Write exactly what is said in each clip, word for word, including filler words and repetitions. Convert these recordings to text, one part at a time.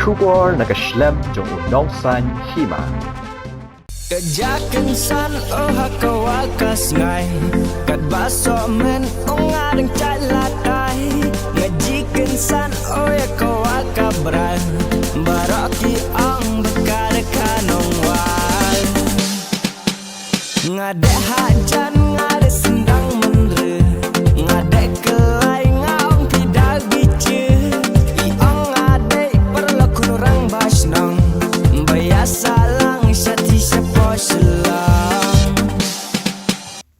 Khubor na ka shlem jong u nongsaiñ hima. Ka ja kynsan o ha ka wa ka sngai. Kat ba so men o nga dang chai latai. Nga ji kynsan o ya ka wa ka brai. Baroh ki ong ba ka da ka nong wai. Nga deh hajan nga deh sendang menre. Nga deh kelai nga ong phi da biche. I ong nga deh perlok nurang bashnong. Baya salang shati shapo shlang.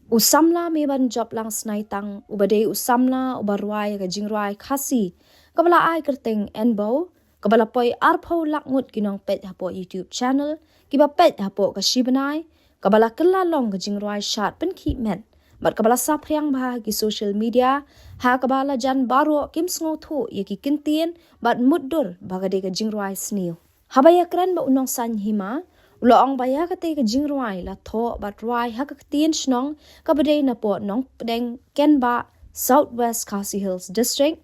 U samla me ban jop lang snai tang, u ba dei u samla u ba rwai ka jingrwai Khasi, ka ba la ai kyrteng Enbo, ka ba la poi arphew lak ngut ki nongpeit hapoh YouTube channel, ki ba peit hapoh ka shi bnai, ka ba la kylla long ka jingrwai shad pynkhih met, bad ka ba la saphriang bha ha ki social media, ha ka ba la jan baroh kim sngewthuh ya ki kyntien, bad mutdur ba ka dei ka jingrwai sniew. Haba ya kren bad u nongsaiñ hima, u la ong ba ya kata ka jingrwai la thoh bad rwai ha ka ktien shnong, ka ba dei napoh Nongpdeng Kenbah, South West Khasi Hills District.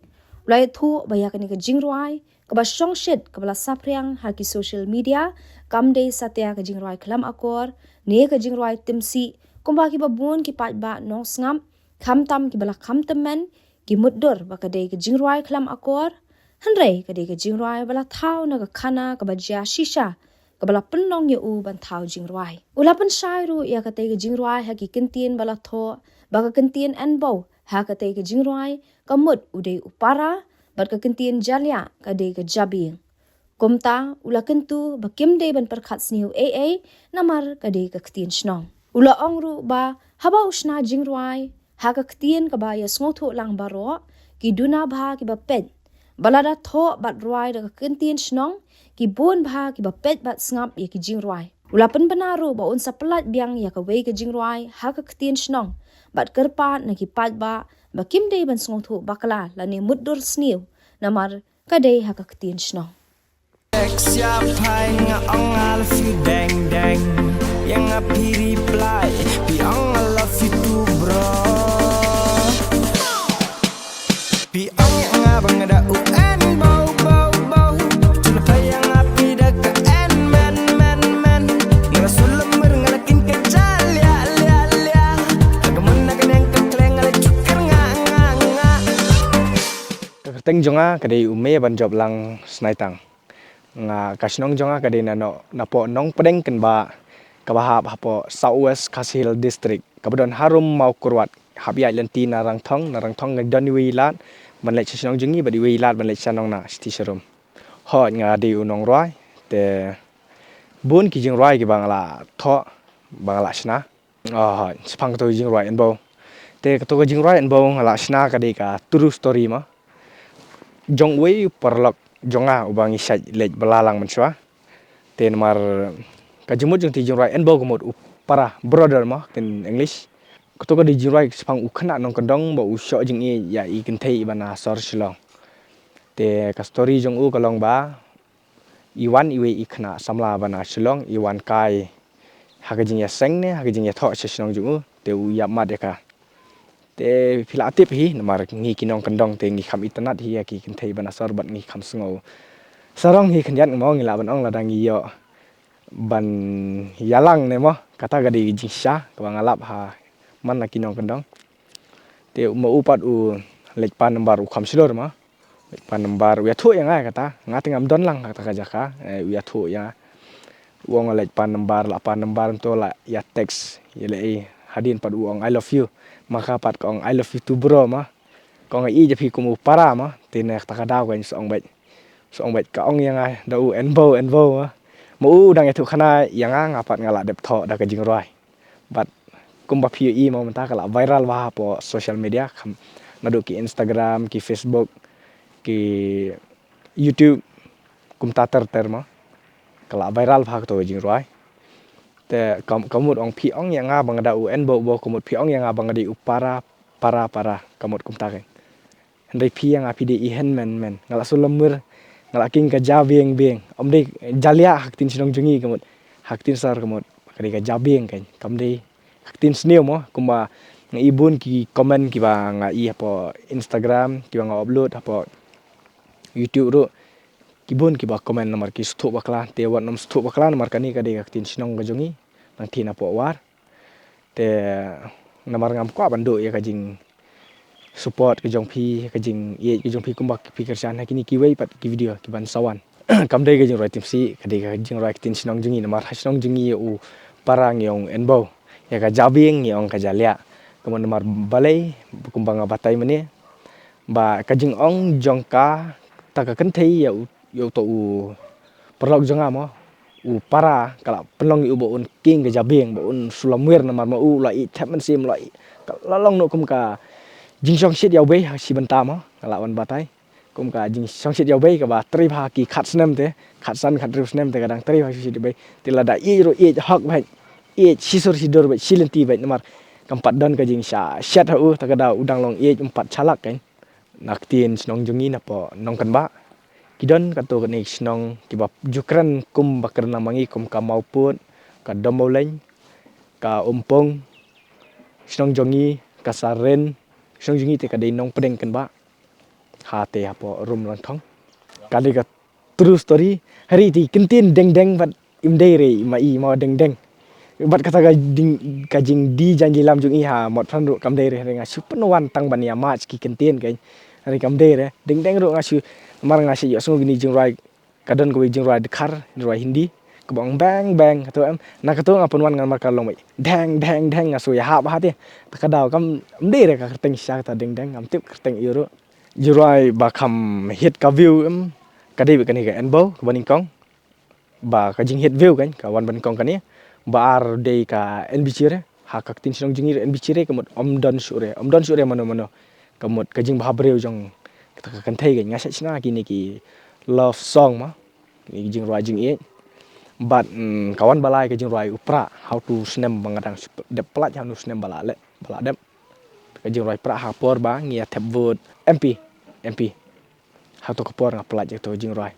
U la ïathuh ba ya kane ka jingrwai, ka ba shongshit ka ba la saphriang ha ki social media, kam dei satia ka jingrwai khlem akor, ne ka jingrwai timsih, kumba ki ba bun ki paidbah nongsngap, khamtam ki ba la kham tymmen, ki mutdur ba ka dei ka jingrwai khlem akor, hynrei ka dei ka jingrwai ba la thaw na ka khana ka ba jia shisha, ka ba la pynlong ya u ban thaw jingrwai. U la pynshai ruh ya kata ka jingrwai ha ki kyntien ba la thoh, ba ka kyntien Enbo, ha kata ka jingrwai, ka mut u dei u para, bad ka kyntien Jalia, ka dei ka jabieng. Kumta, u la kyntu, ba kim dei ban pyrkhat sniew ei ei, namar ka dei ka ktien shnong. U la ong ruh ba, haba u shna jingrwai, ha ka ktien ka ba ya sngewthuh lang baroh, ki duna bha ki ba peit. Ba la da thoh bad rwai da ka kyntien shnong, ki bun bha ki ba peit bad sngap ya ki jingrwai. U la pynbna ruh ba un sa pyllait biang ya ka wei ka jingrwai, ha ka ktien shnong, bad kyrpad na ki paidbah, ba kim dei ban sngewthuh bakla lane mutdur sniew, namar ka dei ha ka ktien shnong. Sia phai nga ong I love you deng deng. Yang nga phi reply. Phi ong I love you too, bro. Phi ong yang nga bang da u en bau bau bau. Chula phai yang nga phi da ka en men men men. Nga la sulam mer nga la kin ka ja lia lia lia. Ka mun na ka neng ka kleng nga la chukar nga nga nga. Ka kyrteng jong nga ka dei u me ban jop lang snai tang. Nga ka shnong jong nga ka dei na no, napoh Nongpdeng Kenbah, ka ba hap hapoh South West Khasi Hills District. Ka ba don harum Mawkyrwat, hap ïaid lynti na Rangthong, na Rangthong nga don iwei i lad, ban leit sha shnong jong ngi, bad iwei i lad ban leit sha Nongna, shiti sharum. Hooid nga dei u nongrwai, te bun ki jingrwai ki ba nga la thoh, ba nga la shna. Ah, shaphang kato ka jingrwai Enbo. Te kato ka jingrwai Enbo nga la shna ka dei ka true story mo. Jong uwei u paralok jong nga uba ngi shait leit bylla lang mynshuwa. Te namar ka jingmut jong kata ka jingrwai Enbo ka mut u para, brother mo, ktien English. Kato ka dei jingrwai shaphang u khynnah nongkyndong ba u shoh jingïeit ïa i kynthei iba na sor Shillong. Te ka story jong u ka long ba i wan iwei i khynnah samla ba na Shillong, i wan kai ha ka jingïaseng ne ha ka jingïathoh sha shnong jong u, te u ïap mat ïa ka. Te phi la tip hi, namar ngi ki nongkyndong te ngi kham itynnad hi ïa ki kynthei ba na sor bad ngi kham sngew sarong hi khyndiat mo, ngi lah ban ong lada ngi ïoh ban ïalang ne mo, kata ka dei ka jingshisha kaba nga lap ha man la ki nongkyndong. Te ma u pat u leit pan nambar u kham shlur mo. Leit pan nambar, u ïathuh ïa nga kata, nga te ngam don lang ha kata ka jaka, eh, u ïathuh ïa nga. U ong leit pan nambar, la pan nambar, to la ïa text ïa lei, hadien pat u ong I love you. Ma ka pat ka ong I love you too bro ma. Ka ong ïa phi kum u para ma, te na kata ka daw ka ong beit. Ka ong beit ka ong ïa nga da u Enbo, Enbo ma. Ma u dang ïathuh khana ïa nga, nga pat nga la dep thoh da ka jingrwai. Bad kumba phi ïohi mo mynta ka la viral bha hapoh social media, kham naduh ki Instagram, ki Facebook, ki YouTube, kumta ter ter mo. Ka la viral bha kato ka jingrwai. Te ka, ka mut ong phi ong ïa nga ba nga da u Enbo Bo, ka mut phi ong ïa nga ba nga dei u para, para, para, ka mut kumta kein. Hynrei phi ïa nga phi dei i hynmen men. Nga la shu lamur, nga la king ka jabieng bieng. Ym dei jalia ha ktien shnong jong ngi ka mut. Ha ktien sor ka mut. Ka dei ka jabieng kein. Kam dei ha ktien sniew mo. Kumba nga i bun ki comment kiba nga i hapoh Instagram, kiba nga upload hapoh YouTube ruh. Ki bun kiba comment namar ki sngewthuh bakla, te wat nym sngewthuh bakla namar kane ka dei ka ktien shnong ka jong ngi, nang thie na poh war. Te namar ngam kwah ban duh ïa ka jingsupport ka jong phi, ka jingïeit ka jong phi kumba phi kyrshan ha kine kiwei pat ki video kiban sa wan. Kam dei ka jingrwai timsi, ka dei ka jingrwai ktien shnong jong ngi namar ha shnong jong ngi u para ngi ong enbou, ïa ka jabieng ngi ong ka jaliah. Kumba namar balei, kumba nga batai mynne, ba ka jingong jong kata ka kynthei ïa u, ïa uto u paralok jong nga mo, u para ka la pynlong ïa u ba un kieng ka jabieng, ba un shu lamwir namar ma u la ïeit thep mynsiem, la ïeit, ka la long noh kum ka jingshongshit ïa u bei ha shi bynta mo, ka la wan batai. Kum ka jingshongshit ïa u bei kaba trei bha ki khat snem te, khat san khat hynriew snem te ka dang trei bha shongshit ïa u bei. Te lada ïeit ruh ïeit hok bha, ïeit shisur shidur bha, shi lynti bha namar kam pat don ka jingshah shet ha u, ta ka daw u dang long ïeit um pat shalak kan. Na ktien shnong jong ngi na poh Nongkynbah ki don katto katne ki shnong kiba ju kren kum ba kren na ma ngi kum ka Mawpud, ka Dombawleng, ka Umpung, shnong jong ngi ka Sarin, shnong jong ngi te ka dei Nongpdeng Kynbah. Ha te hapoh Rum Rangthong. Ka dei ka true story. Hynrei te ktien deng deng bad im dei re ma i ma deng deng. Bad kata ka ding, ka jingdie jaiñ die lam jong i ha Motphran ruh kam dei re, hynrei nga shu pynwan tang ban ïa match ki ktien kan. Hynrei kam dei re. Deng deng ruh nga shu, namar nga shu ïohsngew kine jingrwai, ka don kawei jingrwai Dkhar, jingrwai Hindi, kaba ong beng beng, kato em. Na kato nga pynwan ngan markar long beit deng deng deng, nga shu ïahap ha te. Ta ka daw kam, ym dei re ka kyrteng shisha kata deng deng, ngam tip kyrteng ïa u ruh. Jingrwai ba kham hit ka view em, ka dei beit kane ka Enbou, kaba nyngkong. Ba ka jinghit view kan, ka wan ba nyngkong kane. Ba ar dei ka N B Chire, ha ka ktien shnong jong ngi N B Chire, ka mut ym don shuh re, ym don shuh re mano mano. Ka mut ka jingbha briew jong kata ka kynthei kan, nga shait shna kine ki love song ma. Kine ki jingrwai jingïeit. Bad, mm, ka wan ba lai ka jingrwai u Prah, ha uto u snem ba nga dang shu dep pyllait, ha uno u snem ba la leh, ba la dep. Ka jingrwai Prah ha por ba ngi ïa thep vote M P, M P. Ha kato ka por nga pyllait ïa kato jingrwai.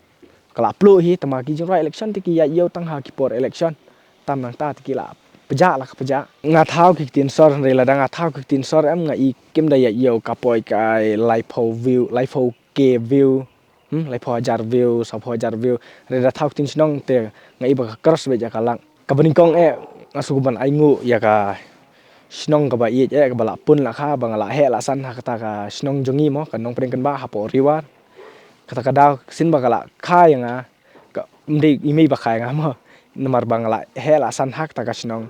Ka la pluh hi, tangba ki jingrwai election te ki ïaid ïew tang ha ki por election. Tam nangta te ki la pjah, la ka pjah. Nga thaw ki ktien sor, hynrei lada nga thaw ki ktien sor em, nga i kim da ïaid ïew ka poi ka laiphew view, laiphew K view. Hmm, laiphew hajar view, sawphew hajar view. Hynrei da thaw ki ktien shnong te nga i ba ka cross beit ïa ka lak. Kaba nyngkong eh, nga shu ban ainguh ïa ka shnong kaba ïeit eh, kaba la pun la kha, ba nga la heh la san ha kata ka shnong jong ngi mo, ka Nongpdeng Kynbah hapoh Ri War. Kata ka daw shisien ba ka la kha ïa nga, ka, ym dei i mei ba kha ïa nga mo. Namar ba nga la heh la san ha kata ka shnong.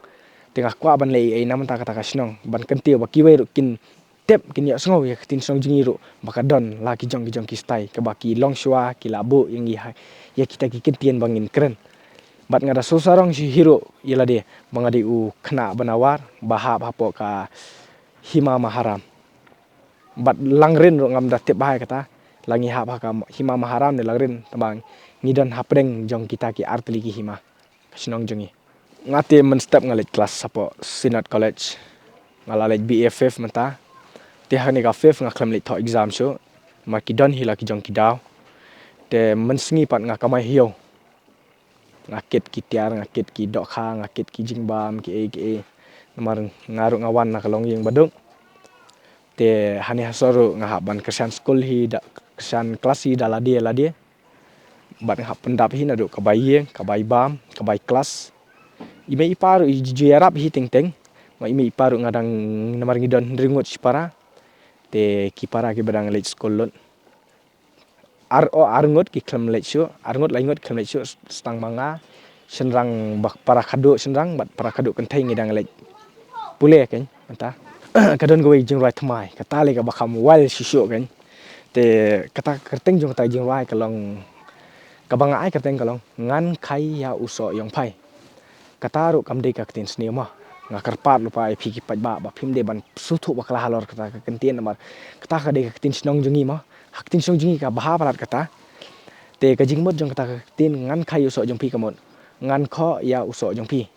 Te nga kwah ban leh ei ei na bynta kata ka shnong, ban kyntiew ba kiwei ruh kin tip, kin ïohsngew ïa ka ktien shnong jong ngi ruh ba ka don la ki jong ki jong ki stai, kaba ki longshuwa ki la buh ïa ngi ha, ïa kita ki ktien ba ngin kren. Bad nga da shu sarong shi hi ruh ïa lade ba nga dei u khynnah Banawar ba hap hapoh ka Hima Maharam. Bad Langrin ruh ngam da tip bha ïa kata, la ngi hap ha ka Hima Maharam ne Langrin, tangba ngi don hapdeng jong kita ki artylli ki hima, ka shnong jong ngi. Nga te mynstep nga leit klas hapoh Synod College. Nga la leit B A fifth mynta. Te ha kane ka fifth nga khlem leit thoh exam shuh. Namar ki don hi la ki jong ki daw. Te mynsngi pat nga kamai ha ïew. Nga kit ki tiar, nga kit ki dohkha, nga kit ki jingbam, kiei kiei. Namar nga ruh nga wan na ka longïing baduk. Te hane ha sor ruh nga hap ban kyrshan skul hi da, kyrshan klas hi da lade lade. Bad nga hap pyndap hi naduh ka bai ïing, ka bai bam, ka bai klas. I mei i pa ruh i ju ïarap hi teng teng. Ma i mei i pa ruh nga dang, namar ngi don hynriew ngut shipara. Te ki para kiba dang leit skul lut. Ar, o, ar ngut ki khlem leit shuh, ar ngut lai ngut khlem leit shuh, tang ma nga shynrang, ba para khadduh shynrang bad para khadduh kynthei ngi dang leit pule kan mynta. Ka don kawei jingrwai thymmai, kata lei kaba kham wild shuh shuh kan. Te kata ka kyrteng jong kata ka jingrwai ka long, kaba nga ai kyrteng ka long Ngan Khai Ïa U Soh Ïong Phai. Kata ruh kam dei ka ktien sniew mo. Nga kyrpad lypa ïa phi ki paidbah ba phim dei ban sngewthuh bakla halor kata ka ktien namar kata ka dei ka ktien shnong jong ngi mo. Ha ka ktien shnong jong ngi ka bha palat kata. Te ka jingmut jong kata ka ktien Ngan Khai Ïa U Soh Jong Phi ka mut ngan khoh ïa u soh jong phi.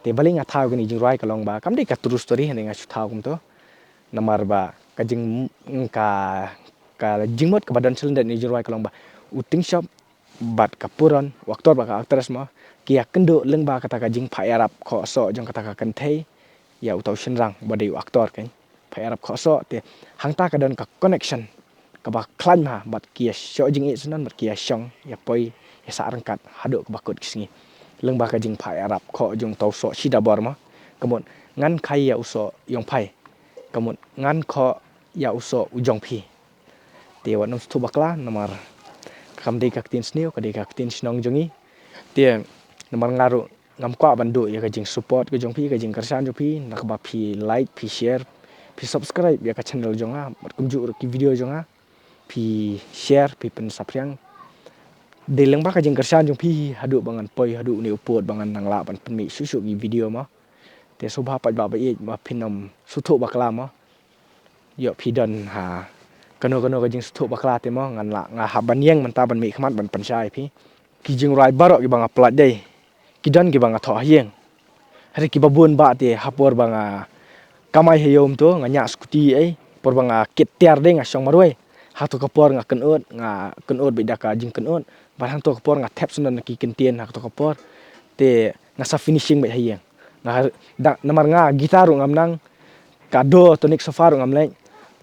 Te balei nga thaw kane ka jingrwai ka long ba kam dei ka true story, hynrei nga shu thaw kumto. Namar ba ka jing, ka, ka jingmut kaba don shalyndet kane ka jingrwai ka long ba u Tyngshop bad ka Puron, u actor bad ka actress mo, ki ïakynduh lyngba kata ka jingphah ïarap khoh soh jong kata ka kynthei ïa uta u shynrang ba dei u actor kan. Phah ïarap khoh soh, te hangta ka don ka connection. kaba khlaiñ bha bad ki ïa shoh jingïeit syndon bad ki ïa shong ïa poi ïa sah ryngkat haduh kaba kut ki sngi. Lyngba ka jingphah ïarap khoh jong uto u soh shida bor mo. Ka mut ngan khlaiñ ïa u soh ïong phai. Ka mut ngan khoh ïa u soh u jong phi. Te wat nym sngewthuh bakla namar kam dei ka ktien sniew, ka dei ka ktien shnong jong ngi. Te namar nga ruh ngam kwah ban duh ïa ka jingsupport ka jong phi, ka jingkyrshan jong phi, na kaba phi like, phi share, phi subscribe ïa ka channel jong nga, bad kumjuh ruh ki video jong nga, phi share, phi pynsaphriang. Dei lyngba ka jingkyrshan jong phi haduh ba ngan poi haduh une u pud ba ngan nang lah ban pynmih shuh shuh ki video mo. Te sngewbha paidbah ba ïeit ba phin nym sngewthuh bakla mo. Ïoh phi don ha kano kano ka jingsngewthuh bakla te mo, ngan lah, nga hap ban ïeng mynta ban mih khmat ban pynshai phi. Ki jingrwai baroh kiba nga pynlait dei ki don kiba nga thoh ha ïing. Hynrei kiba bun bah te ha por ba nga kamai ha ïew mynta nga ñiah skuti ei, por ba nga kit tiar dei nga shong marwei. Hato ka por nga kynnoh, nga kynnoh beit da ka jingkynnoh. Bad hangto ka por nga thep syndon ki kyntien hato ka por. Te nga sa finishing beit ha ïing. Nga har-, da, namar nga guitar ruh ngam nang, ka do tonic solfa ruh ngam leh.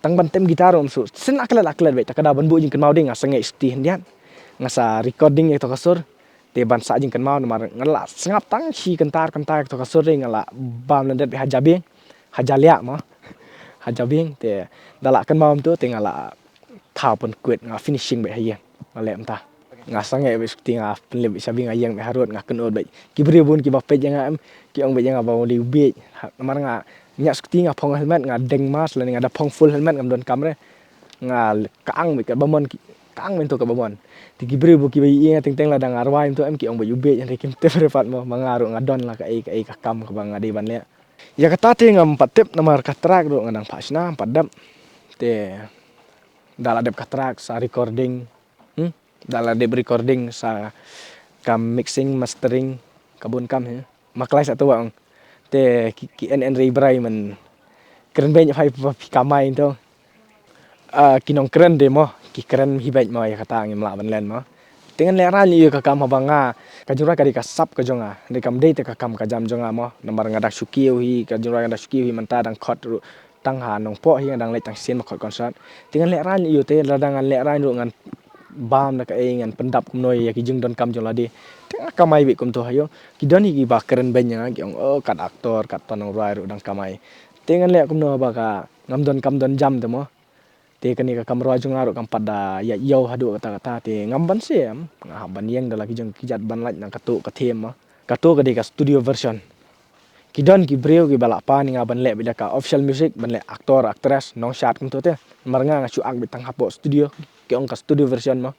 Tang ban tem guitar ruh ngam shu sngewklet klet beit, te ka daw ban buh jingkynmaw dei nga sangeh skuti hyndiat. Nga sa recording ïa kato ka sur. Te ban sah jingkynmaw namar nga la sngap tang shi kynta ar kynta ïa kato ka sur dei nga la bam lyndet beit ha jabieng. Ha jaliah mo. Ha jabieng te da la kynmaw mynta te nga la thaw pynkwit, nga finishing beit ha ïing. Nga leh mynta. Nga sangeh beit skuti, nga pynlip beit shabi, nga ïeng beit harud, nga kynnoh beit. Ki briew bun kiba peit ïa nga em, ki ong beit ïa nga ba ong dei u bieit. Ha, namar nga ñiah skuti nga phong helmet, nga deng mask lane nga da phong full helmet ngam donkam re. Nga kaang beit katba mon, kaang beit to katba mon. Te ki briew bun kiba ïohi ïa nga teng teng lada nga rwai mynta em ki ong beit u bieit, hynrei kim tip re pat mo, ma nga ruh nga don la kaei kaei ka kam kaba nga dei ban leh. Ïa kata te ngam pat tip namar ka track ruh nga dang phah shna, ngam pat dep. Te da la dep ka track sa recording. Hmm? Da la dep recording sa ka mixing, mastering, ka bun kam hi. Ma klai sa tu ong. Te ki, ki en en rei brai man kren beiñ phai pa phi kamai to. Ah, ki nongkren de mo, ki kren hi beit mo ïa kata ngim lah ban len mo. Te ngan lehraiñ ïa ka kam haba nga, ka jingrwai ka dei ka sap ka jong nga, dei kam dei te ka kam ka jam jong nga mo. Namar nga dang shu kiew hi, ka jingrwai nga dang shu kiew hi mynta dang khot ruh tang ha Nongpoh hi, nga dang leit tang sien ba khot concert. Te ngan lehraiñ ïa te, lada ngan lehraiñ ruh ngan bam da kaei, ngan pyndap kumno ïa ki jingdonkam jong lade. Te nga kamai beit kumto ha ïew. Ki don hi kiba kren beiñ ïa nga ki ong, oh, kat actor, kat to nongrwai ruh dang kamai. Te ngan leh kumno haba ka ngam donkam don jam te mo. Te kane ka kam rwai jong nga ruh kam pat da ïa ïew haduh katta katta te ngam ban shem, nga hap ban ïeng da la ki jong ki jait ban lait na kato ka theme ma. Kato ka dei ka studio version. Ki don ki briew kiba lah pan ïa nga ban leh beit da ka official music, ban leh actor, actress, nongshad kumto te. Namar nga nga shu act beit tang hapoh studio, ki ong ka studio version ma.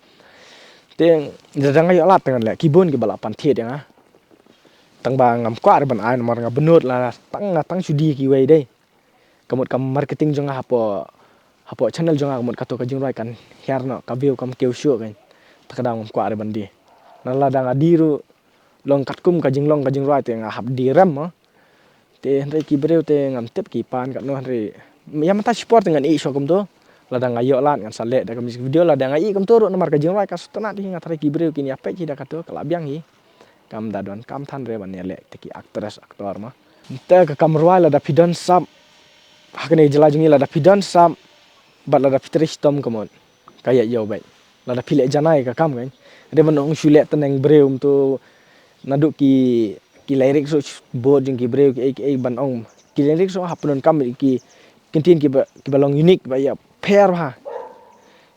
Te da nga ïoh lad te ngan leh, ki bun kiba lah pan thied ïa nga. Tang ba ngam kwah re ban ai namar nga bynnud la tang, nga tang shu die kiwei dei. Ka mut ka marketing jong nga hapoh, hapoh channel jong nga ka mut kato ka jingrwai kan hiar noh, ka view kam kiew shuh kan. Ta ka daw ngam kwah re ban die. Na lada nga die ruh long katkum ka jinglong ka jingrwai te nga hap die rem mo. Te hynrei ki briew te ngam tip ki pan katno hynrei ïa mynta shipor te ngan ïeh shuh kumto. Lada nga ïoh lad ngan sa leh da ka music video, lada nga ïeh kumto ruh namar ka jingrwai ka sngewtynnat hi, nga tharai ki briew kin ïa peit hi da kato ka la biang hi. Kam da donkam than re ban ïa leh te ki actress actor ma. Te ka kam rwai lada phi don sap ha kane ka jylla jong ngi, lada phi don sap bad lada phi trei shitom ka mut ka ïa ïew beit. Lada phi leh janai ka kam kan. Re ban ong shu leh tneng briew mynta naduh ki, ki lyrics ruh bud jong ki briew kiei kiei ban ong ki lyrics ruh hap pyndonkam ki kyntien kiba, kiba long unique ba ïa pher bha.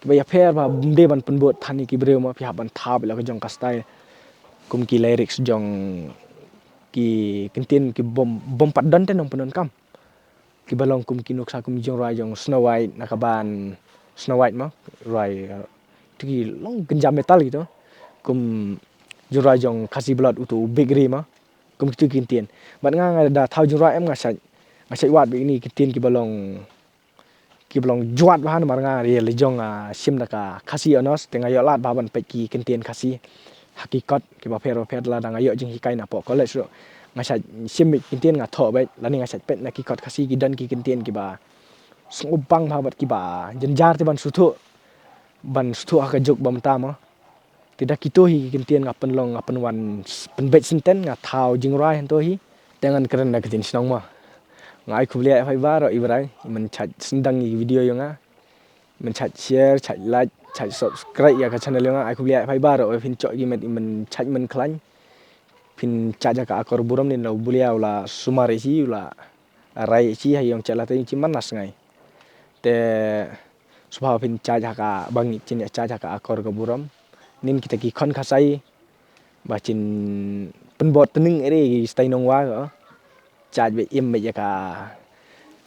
Kiba ïa pher bha, ym dei ban pynbud than ïa ki briew ma, phi hap ban thaw beit la ka jong ka style. Kum ki lyrics jong ki kyntien ki bym, bym pat don te nongpyndonkam. Kiba long kum ki nuksa kum jingrwai jong Snow White na ka band Snow White ma, rwai, uh, tu ki long kynja metal kito. Kum jingrwai jong Khasi Blood uto u Big Ri ma. Kum kito ki kyntien. Bad nga, nga da thaw jingrwai em nga shait, nga shait wad beit kine ki kyntien kiba long, kiba long jwat bha namar nga ri la jong, ah, shim da ka Khasi Honours te nga ïoh lad bha ban peit ki kyntien Khasi ha ki kot kiba pher ba pher lada nga ïoh jinghikai napoh college ruh. Nga shait shim beit ki kyntien nga thoh beit lane nga shait peit na ki kot Khasi ki don ki kyntien kiba sngewbang bha bad kiba jynjar te ban sngewthuh, ban sngewthuh ha ka juk ba mynta ma. Te da kito hi ki kyntien nga pynlong, nga pynwan s-, pynbeit senten, nga thaw jingrwai hangto hi. Te ngan kren da ka ktien shnong ma. Nga ai khublei ïa phi baroh i briew i man chait sngewdang ïa ki video jong nga. Men chait share, chait like, chait subscribe ïa ka channel yong nga. Ai khublei ïa phi baroh, phin chok ki met men chait men khlaiñ. Phin chait ha ka akor burom nin la bulia u la sumar ïa chi u la rai ïa chi ha yong chait la te yong chi man na sngai. Te shuwa phin chait ha ka bang chin ïa chait ha ka akor ka burom. Nin kita ki khon khasai ba chin pynbot tning ere ki stai nongwa ka. Chait ba im ba ïa ka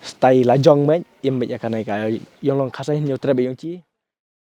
stai la jong met, im ba ïa ka nai ka yong long khasai hin yoh trep yong chi.